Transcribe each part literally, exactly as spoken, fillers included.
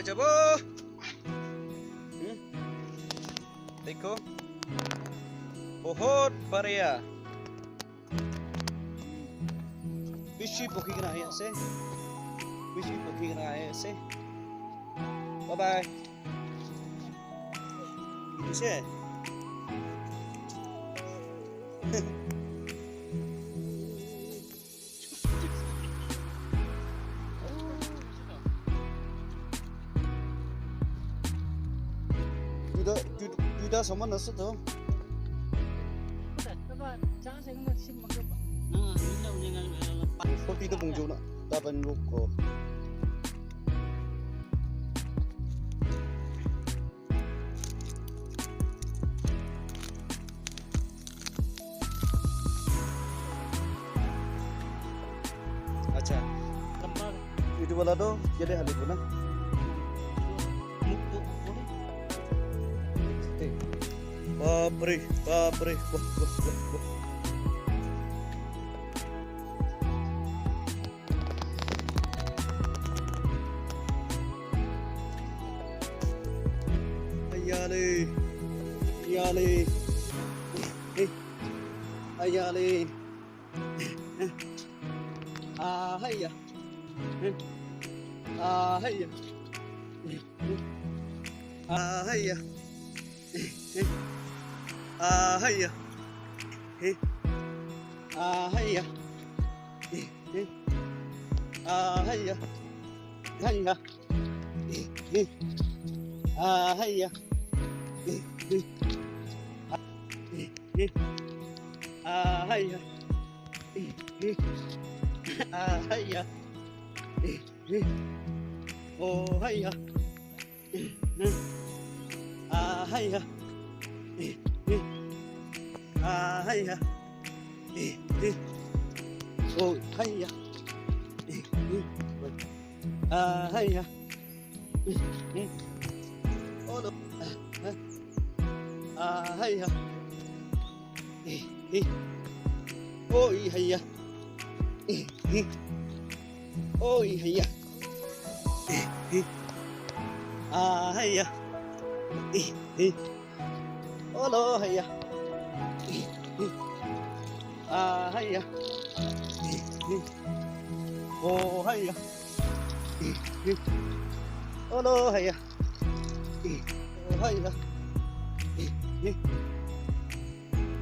যাব। হুম? দেখো, বহুত বাড়িয়া। বেছি পকি কেনে আহি আছে, বেছি পকি কেনে আহি আছে। Bye bye. বুজিছে? দুটা, দুটা, দুটা সমান আছে তো। Forty to pung juna. Dapat nung ko. Acha. Itu wala to, jadi hali puna. Bapre, bapre, wah, wah, wah, wah. Ayale. Ayale. Eh. Ayale. Ah, hiya. Eh. Ah, hiya. Eh. Ah, hiya. Eh. Ah, hiya. Eh. Ah, hiya. Eh. Ah, hiya. Hiya. Ah, hiya. Ah, hiya. Ah, hiya. Oh, hiya. Ah, hiya. Ah, hiya. Oh, hiya. Ah, hiya. Oh, no. Ah, hiya. Oi, hiya. Oi, hiya. Ah, hiya. Olo, hiya. Ah, hiya. Oh, hiya. Olo, hiya. Oh, hiya.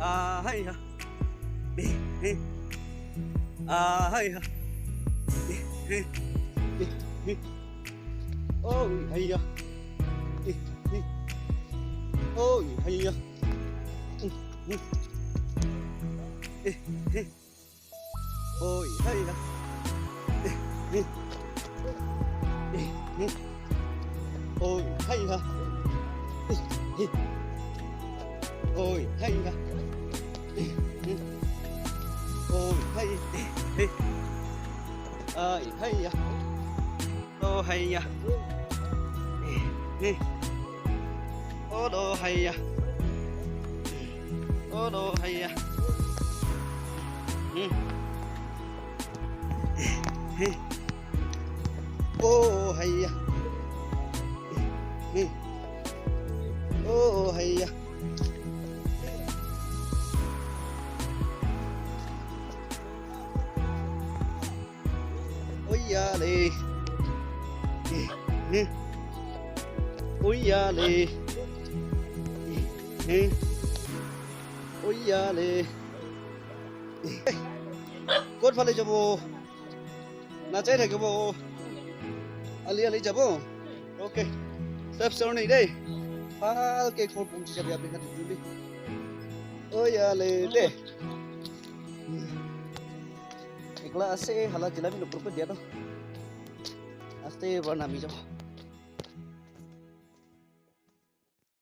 Ah, hiya. Ah, hiya. Oh, hiya. Oh, hiya. Oi, hiya. Oi, hiya. Oi, hiya. Oi, hiya. Oi, hiya. Oh, hiya. Oh, hiya. Oh, hiya. Oh, hiya. Oh, hiya. Oyale. Oyale. Oyale. কোনফালে যাব? নাচাই থাকিব। আলি আলি যাব। Okay. Safe journey দেই। ভালকে ঘৰ পৌঁচি যাবি আপুনি খালি জুলি। Oyale দেই। একলা আছে, হালা জিলাপি নকৰপে দিয়া তো। আস্তে এবাৰ নামি যাব।